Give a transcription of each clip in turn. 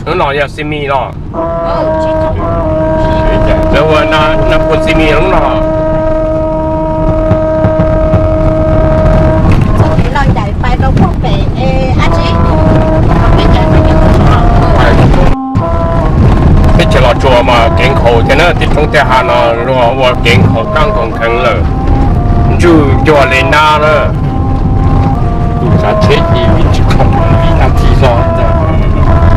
Hnub no yog Xi Mis los? Lawv hu Naj Phuv Xi Mis lub no. Teb chaws Los Tsuas mas kev nkhaus thiab na, tej roob tej hav no luag ua kev nkhaus kaj nkhaus kheev lawm. Ntswg cuag li nab na.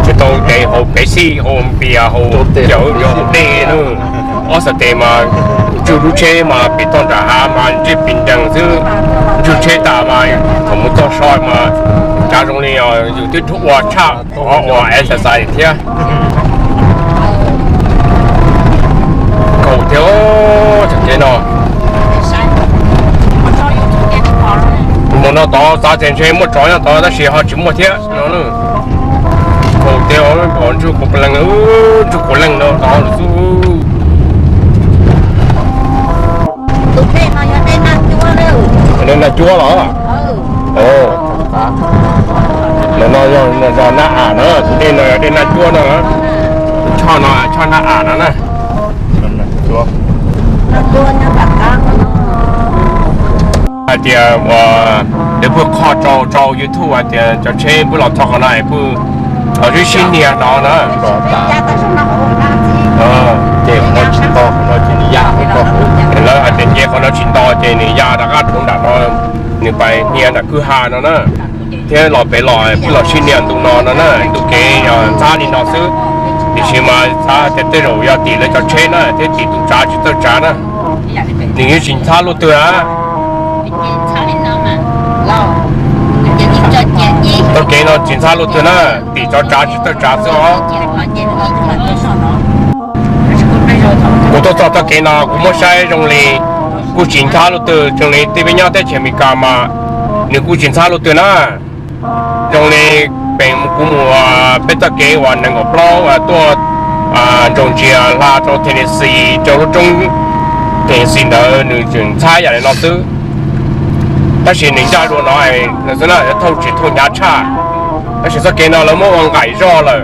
Tsis tau tes haus Pepsi, haus npias, haus cawv, haus dej na. Ob xav tes mas ntswg lub tsheb mas pem toj nram hav mas ntswg pes nrees xwb. Ntswg tsheb tas mas thaum mus txog so mas tsav zoo li yus twb ua tshaj, ua exercise thiab. Nkhaus thiab, txoj kev no. Mus no tod xav tias ntshe muaj tsov nyob tod tab sis ho tsis muaj thiab no. Nkhaus thiab, ntswg quav leej, ntswg quav leej no tod lawm xwb. Dej Naj Cuab los? Ntawm no yog zos Naj Am na, tus dej no yog dej Naj Cuab no. Choj no choj Naj Am no na. Hais tias ua, lawv pheej qhov rau rau YouTube hais tias cov tsheb pheej los txog qhov no es pheej los sib sib nias no na. Ces qhov no tsis nto, lawv hais tias ces qhov no tsis nto ces nws ya rov qab rau nram no, nws pais hnia nram kwj ha no na. Thiab los pem los pheej los sib nias ntu no no na, ntu kev yog ntxhab li no xwb. Tiam sis mas xav tias tej zaum yog tim lawv cov tsheb na thiab tim tus tsav tsis txawj tsav na. Nws yeej tsis ntxhab luaj twg na. Txoj kev no tsis ntxhab luaj twg na, tim cov tsav tsis txawj tsav xwb os. Kuv tuaj txog txoj kev no kuv muab saib zoo li kuj tsis ntxhab luaj twg, zoo li tej peb nyob teb chaws Amelikas mas nws kuj tsis ntxhab luaj twg na. Zoo li pem kuv mus peb txoj kev uas nees nkaum plaub tuaj Georgia hla rau Tennessee, rau lub roob Tennessee ntawd nws tseem ntxhab yam li no xwb. Tab sis nws ncaj dua no xwb na, thauj tsis thauj hnyav tshaj. Tab sis txoj kev no lawv muab ua nqaim zog lawm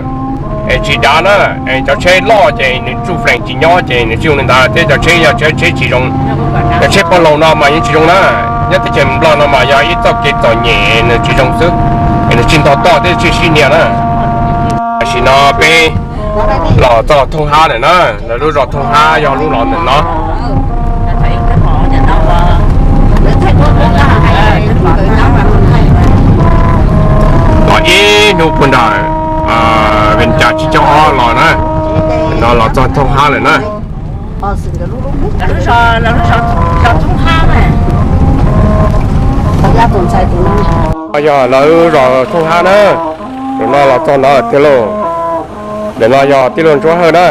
es tsis dav na. Es cov tsheb loj ces nws tsuj flees tsis nyob ces nws tsis zoo li ntawd, thiab cov tsheb yog tsheb tsis zoo, cov tsheb pog laus no mas yeej tsis zoo na. Nyob teb chaws Nplog no mas yog ib txoj kev txom nyem nws tsis zoo xwb, es nws tsis ntog toj thiab tsis sib nias na. Tam sim no peb los txog Thooj Hab lawm na, lawv lub zos Thooj Hab yog lub los ntawm no. Los ib hnub puag nram Vees Cas tsib caug ob los na, no los txog Thooj Hab lawm na. Yog lawv zos Thooj Hab na, tus no los txog ntawd tiag lauj. Ntawm no yog tij laug Ntsuab Hawj na.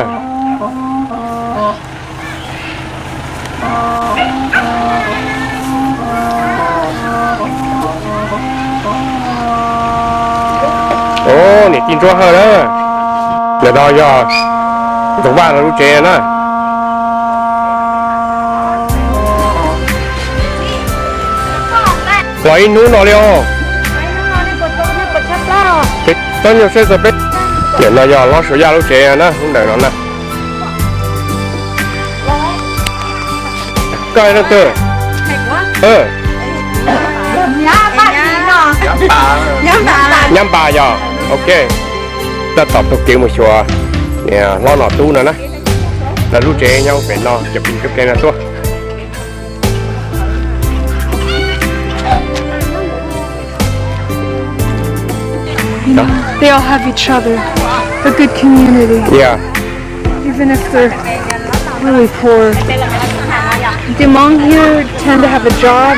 Niam tij Ntsuab Hawj na. Ntawm no yog Ntxoov Vaj lawv lub tsev na. Los ib hnub no li os. Peb txob nyuag seb txog peb. Ntawm no yog Hlob Suav Yaj lub tsev na, lub ntawm no na. Koj leej twg? Nyab Npas yog, ok. Tab tom taug kev mus xyuas hlob Nom Tub no na. Lawv lub tsev nyob pem no, cov pis cov kev no tuaj. They all have each other. A good community. Yeah. Even if they're really poor. The Hmong here tend to have a job.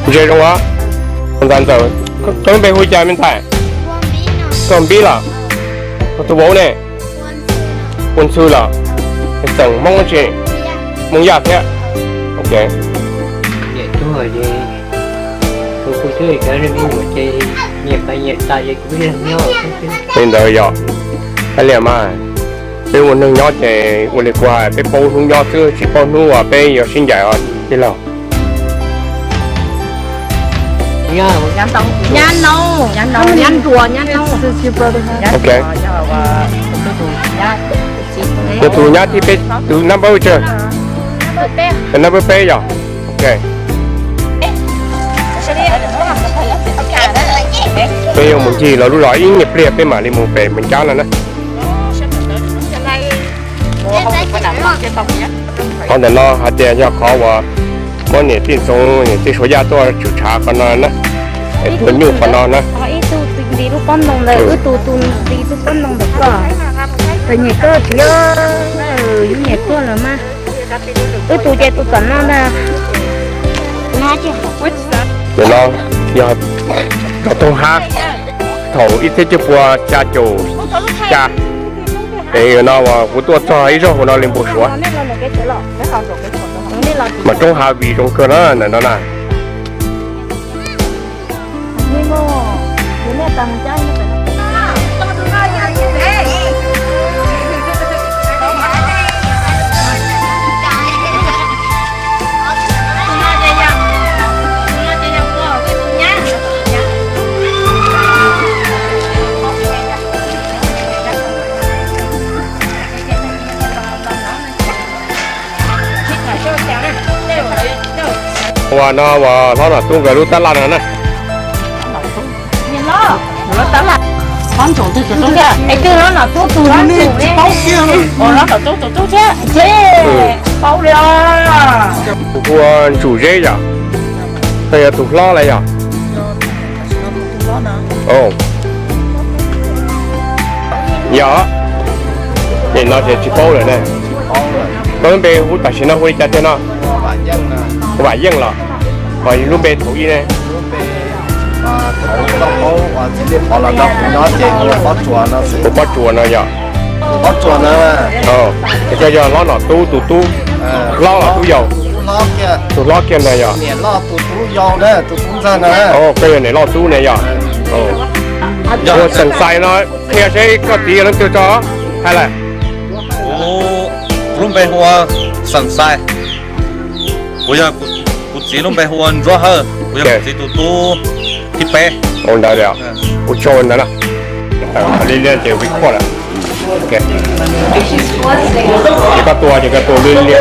Ntsia zoo os. Ntxawm, koj lub npe hu li cas me ntxhais? Koj Npib los? Koj tus vauv ne? Ua Ntxhw los? Xeem Hmoob tsi? Hmoob Yaj thiab. Ok. Li ntawd yog, hais li mas, peb ua neeg nyob ces ua li kuv hais, peb paub hnub nyob xwb tsis paub hnub uas peb yuav sib ncaim os tij laug. Nyab no, nyab no, nyab nruas, nyab no. Ok. Yog tus nyab thib peb, tus number peb. Tus number peb yog. Ok. Peb yuav mus ncig los lub zos ib nyuag pliag peb mam li mus pem Moos Cab no na. Qhov ntawm no hais tias yog qhov uas muab niam tij Ntxoov niam tij Suav Yaj tuaj tshwm tshav qhov no na. Es tuaj nyuj qhov no na. Ib tug nti lub pob ntoo ntawd, wb tus tus nti lub pob ntoo ntawm koj. Tus niam koj tsis yog, yus niam tuaj lawm mas. Wb tus ces tus tom no ntag. Nim no yog rau Tooj Hab thaum ib txhiab cuaj pua xya caum xya. Es no kuv tuaj txog ib zaug hauv no li npau suav. Mas roob hav vim zoo kawg na ntawm no na. Ua no uas hlob Nom Tub nkawd lub tab laj no na. Es twb hlob Nom Tub tus hlob Nom Tub tus tub thiab, paub li os. Tus hu ua Ntsum Zeb yom, yog tus hlob lawm yom. Yog, nim no ces tsis paub lawm ne. Koj lub npe hu tam sim no hu li cas tiag no? Vam Yeej los? Ho lub npe thaum ub ne? Tus Pob Tsuas no yog. Ces koj yog hlob Nom Tub tus tub, hlob los tub yau? Tus hlob kiag ntag yog. Koj yog niam loj tub ne yog. Ua xeem Xais no, qhia seb koj txiv yog leej twg tso, hais lawm. Kuv lub npe hu ua Xeem Xais. Kuv yog, kuv txiv lub npe hu ua Ntsuab Hawj, kuv yog kuv txiv tus tub thib peb. Ua ntawd li, ua tsaug ntawd na. Li li ces record lawm. Ces koj tua ces koj tua li li.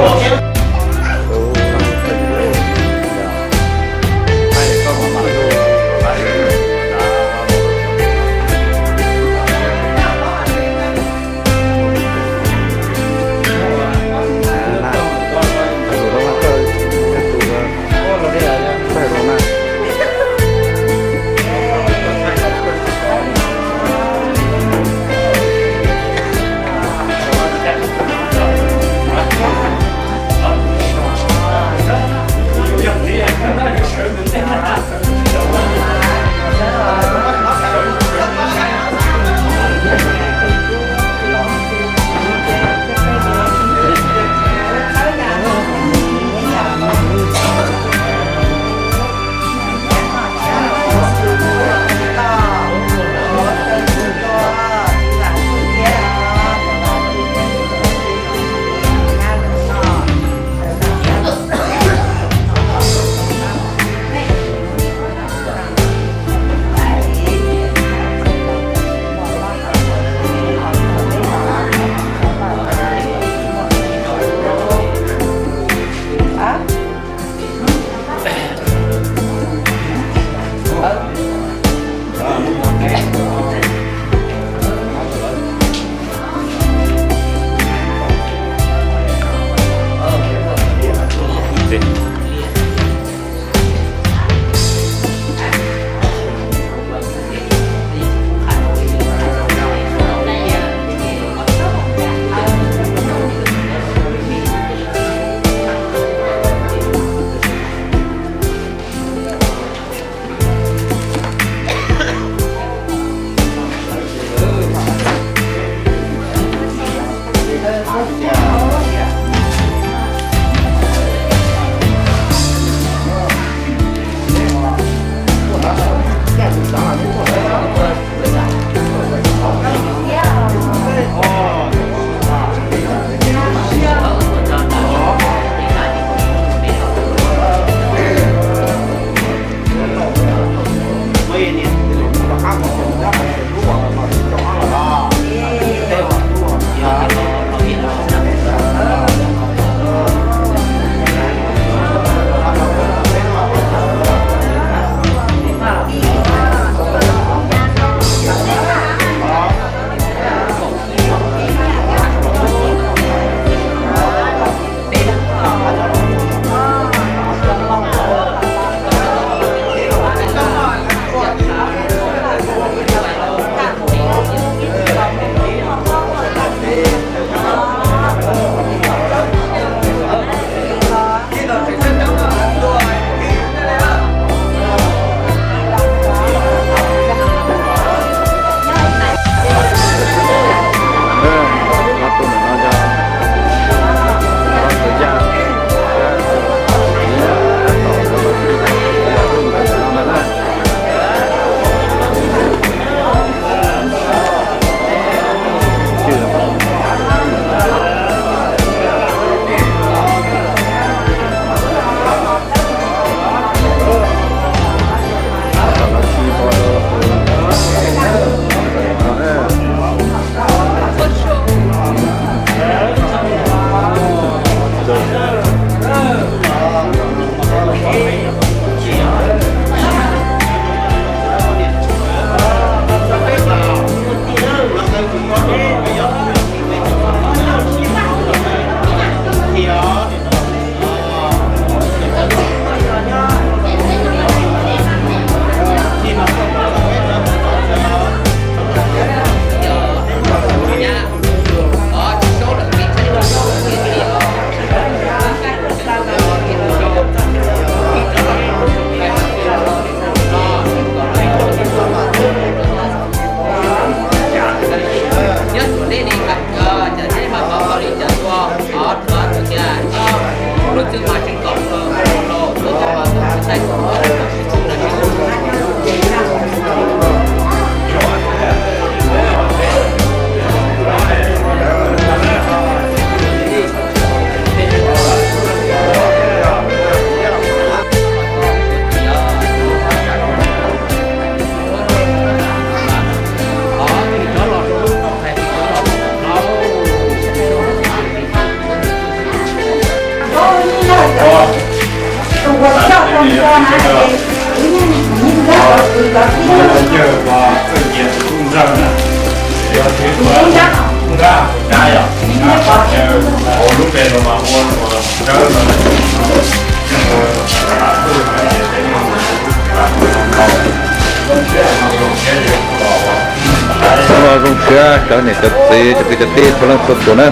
Zoo siab cov niam cov txiv cov kwv cov tij txhua leej txhua tus na,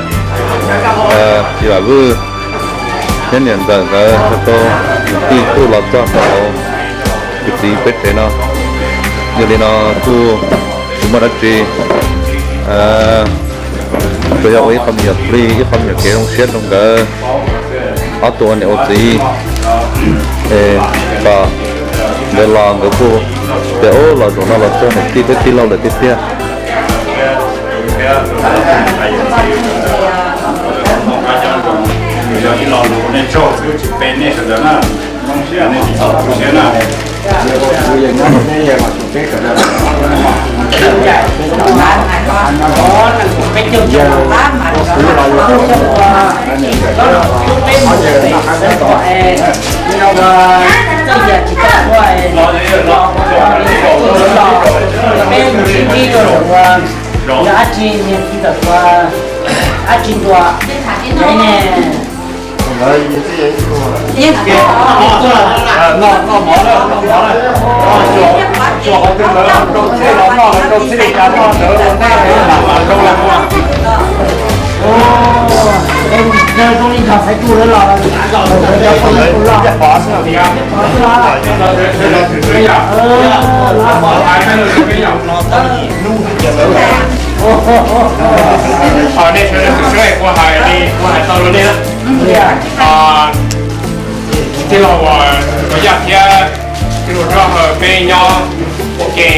txiv Vam Vwj thiab niam ntxawm nkawd tau tij tuaj los txog rau hauv kwv txiv peb tsev no. Yog li no kuj tsis muaj dab tsi, tsuas yog ua ib qho me nyuam plig ib qho me nyuam kev zoo siab rau nkawd ob tug ua niam ua txiv. Es kom nkawd los nkawd kuj tias ub los zaum no los txog niam tij thiab tij laug lawm tiag tiag. Yog dab tsi niag txiv tawm tua dab tsi ntua ne? Zoo li nrog xaiv kuv lawv los, nej sawv daws tus seb kuv hais li kuv hais tau rau nej na. Tij laug uas Yaj thiab tij laug Roj Hawj peb nyob ua ke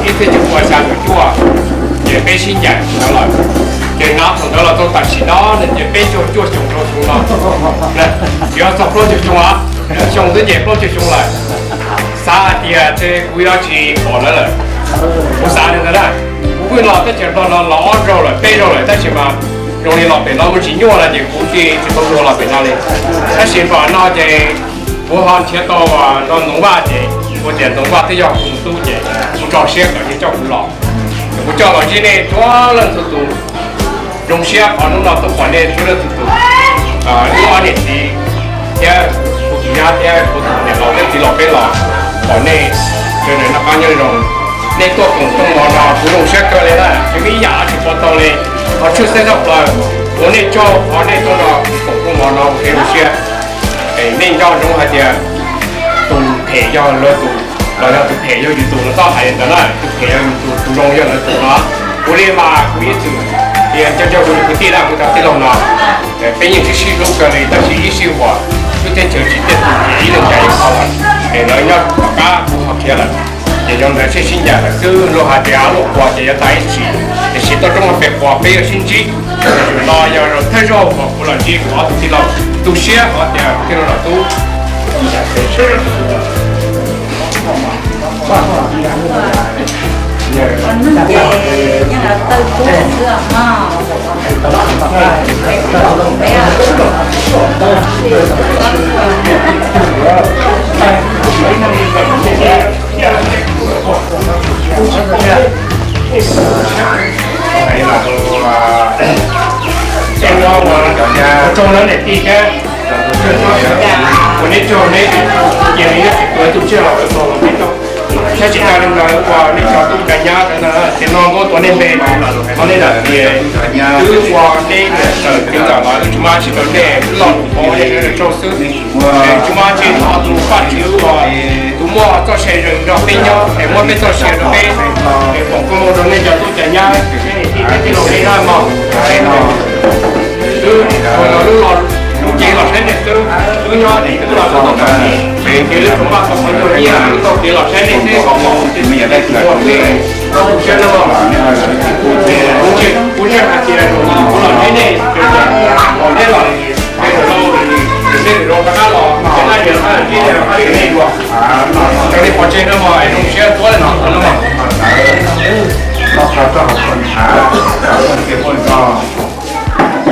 ib txhiab cuaj pua xya caum cuaj, ces peb sib ncaim ntawd lawm. Ces hnov thaum ntawd los txog tam sim no ces peb caug cuaj xyoo rau xyoo no, yuav txog plaub caug xyoo os, xyoo twb nyem plaub caug xyoo lawm. Xav hais tias ces kuv yuav tsis pom lawv lawm. Kuv xav li ntawd na, kuv pheej los teb chaws Nplog no los ob zaug lawm peb zaug lawm tab sis mas zoo li los pem no muaj tsis nyuaj no ces kuv thiaj tsis tau tuaj los pem no li. Tab sis pem no ces kuv ho nrhiav tau Ntxoov Vaj ces kuv tias Ntxoov Vaj twb yog kuv tus tub ces kuv tso siab kom nws coj kuv los. Kuv coj los ntsib nej txhua leej txhua tus. Zoo siab qhov hnub no tuaj pom nej txhua leej txhua tus, wb ob niam txiv thiab kuv tus nyab thiab kuv tus niam laus thiab txiv laus peb los pom nej sawv daws noj qab nyob zoo. Nej tuaj koom rooj mov no kuv zoo siab kawg li na, tsis muaj ib yam dab tsi pov tau li. Qhov tshwj xeeb tshaj plaws ua nej tsaug qhov nej tuaj no koom rooj mov no ua kev zoo siab. Nej nco ntsoov hais tias tus phem yog lawv tus, los yog tus phem yog yus tus, lawv txhob hais li ntawd na, tus phem yog yus tus, tus zoo yog lawv tus no. Kuv li mas kuv ib txwm tias nco nco kuv tus kwv tij na, kuv cov tij laug no, peb yeej sib sib hlub kawg li tab sis ib sij huam lub teb chaws tsis tiaj tus ces ib leeg ncaim ib qho lawm, es lawv nyob tom qab kuv ho khiav lawm. Ces yog ntawd sib sib ncaim lawm xwb, luag hais tias luaj quas ces yuav tag ib txhis, tiam sis toj roob pem quas peb yuav sib ntsib. Zaum no yog zaum thawj zaug uas kuv los ntsib kuv ob tug tij laug, tu siab qhov tias tij laug Nom Tub Ces no uas cov tsaug lawv niam tij thiab, uas neb tsaug neb cia li nyob tsis tuav tus tsiaj los tau los peb tau. Saib tsis tas li ntawd uas nej cov tub cov nyab ntawd tias no nkauj tuav nej npe, qhov nej lam tias twb ua nej niam tawm twb ntawm los wb tsis muaj dab tsi rau nej, wb los ua nej tsaug xwb. Tsis muaj dab tsi, thov tus Vajtswv uas tus muaj txoj sia zoo nrog peb nyob es muab peb txoj sia rau peb, es foom koob hmoov rau nej cov tub cov nyab, nej niam tij peb tij laug nej na mog. Wb ua lub, lub cev los saib nej xwb, wb nyob tim wb los tau tau, ces wb tau npaj tau qhov nyuag nyiaj wb tau kev los saib nej xwb kom mus, kuv siab no. Kuv ntseeg hais tias kuv los saib nej, nej los, nej los rov qab los, nej na yog nej los, nej los, cov nej pov tseg no mas zoo siab tuab no no.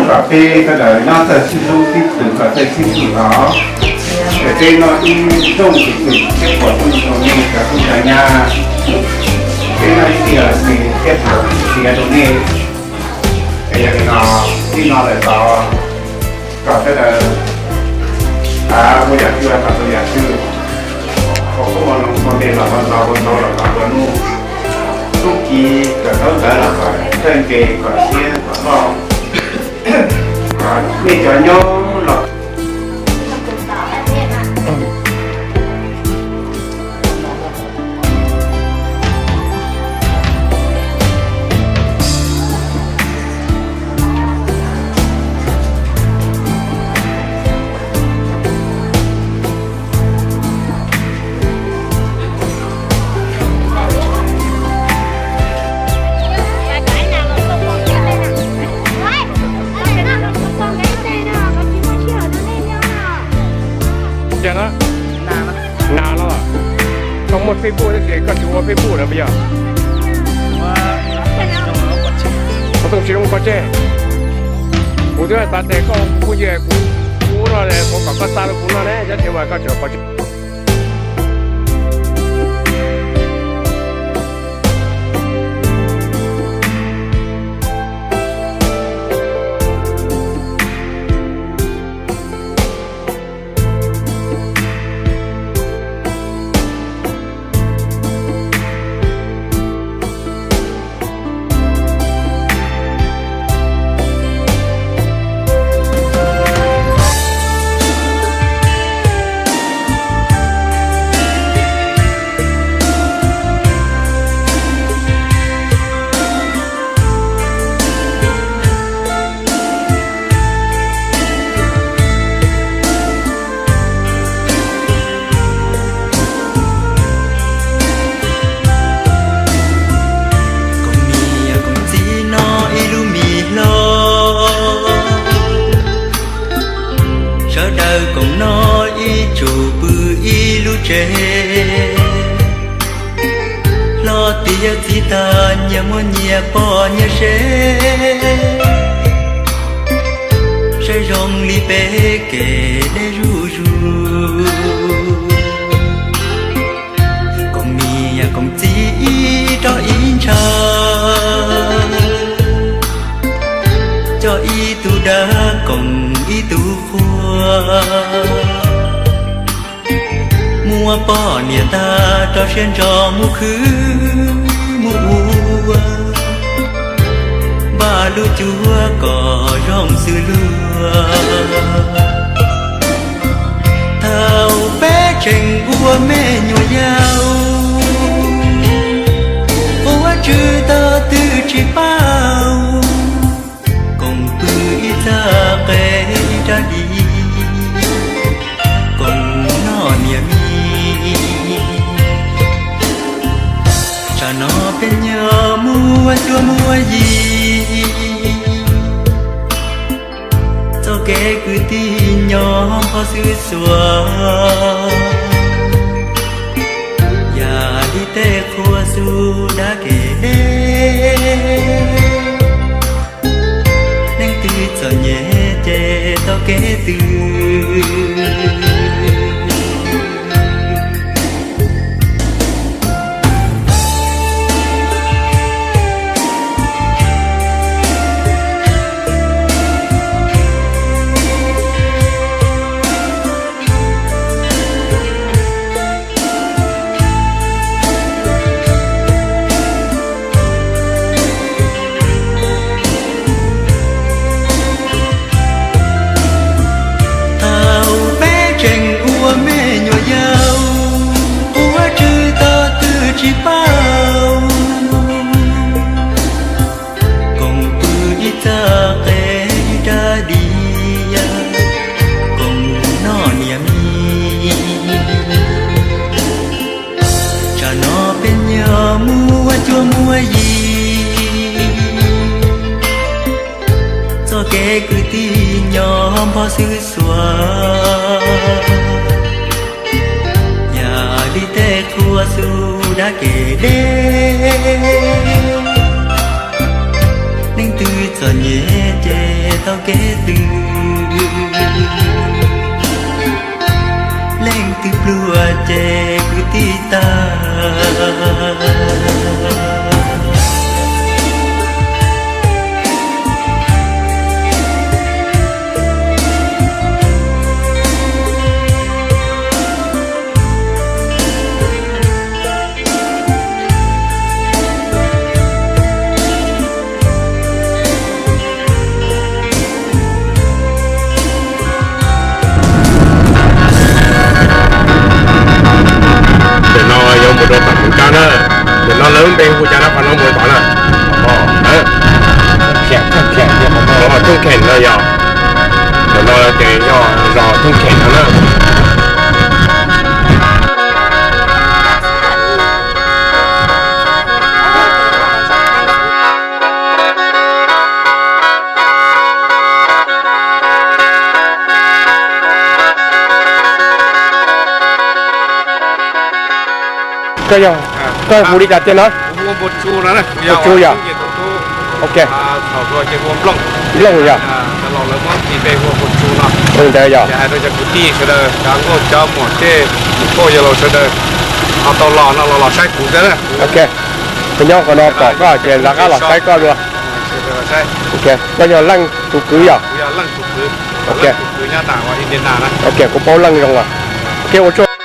Kom peb sawv daws nyob txawj sib hlub sib tus kom txawj sib hlub los. Peb noj ib rooj tus twm thiab puas txooj rau nej cov tub cov nyab, peb noj ib tiag los sis thiab puas txooj sia rau nej. Es yog li no, txij no lawm tod kom sawv daws muaj yam twg los tau yam twg. Ua koj ua los ua npe los ua ntau ua ntau los kom ua nuj tub ki kom tau ntawd los kom thawj nqe kom siab kom loj, kom nej cov nyob los. Cas na? Nas los? Koj muaj Facebook tab sis koj tsis ua Facebook na puas yog? Koj tsis zoo pov tseg. Kuv twb hais tas tias koj ua kuv phooj ywg, kuv, kuv no, kuv kom koj xa rau kuv no ne, tab sis mas koj tsis pov tseg. Koom niam koom txiv noj ib lub mis hlob, sawv daws koom noj ib tsum pw ib lub tsev. Hlob tiav txiv tag nyias muaj nyias poj nyias sev, saib zoo li peb kev deb zuj zus. Koom niam koom txiv ib roj ib ntsha, coj ib tug dab koom ib tug qhua. Muab poj niam tag rau siab ntso mus khwv mus ua, npaj lub cuab kom zoo xws luag. Thaum peb tseem ua me nyuam yaus, ua tswv tog twg tsis paub, koom pw ib txoj qe ib rab di, koom noj niam mis. Tsam no peb nyob muaj cuab muaj yig, txoj kev kwv tij nyob npog xwb xuas, yam li tej qhua xu dab kev deb. Leej twg txom nyem ces tau kev twg. Thaum peb tseem ua me nyuam yaus, ua tswv tog twg tsis paub, koom pw ib txoj qe ib rab di, koom noj niam mis. Tsam no peb nyob muaj cuab muaj yig, txoj kev kwv tij nyob npog xwb xuas, yam li tej qhua xu dab kev deb. Leej twg txom nyem ces tau kev twg, leej twg pluag ces kwv tij tag. Peb hu cas no qhov no mus tod na? Thooj Kheem no yog, ntawm no ces yog zos Thooj Kheem no na. Koj yog, koj hu li cas tiag no? Npua Tsu yog. Ok. Nplooj yog. Ntawd yog. Ok. Koj nyob qhov no pom koj ces rov qab los saib koj dua. Ok. Koj yog Leej tus kwv yog? Ok. Ok, kuv paub Leej zoo as. Ok, ua tsaug.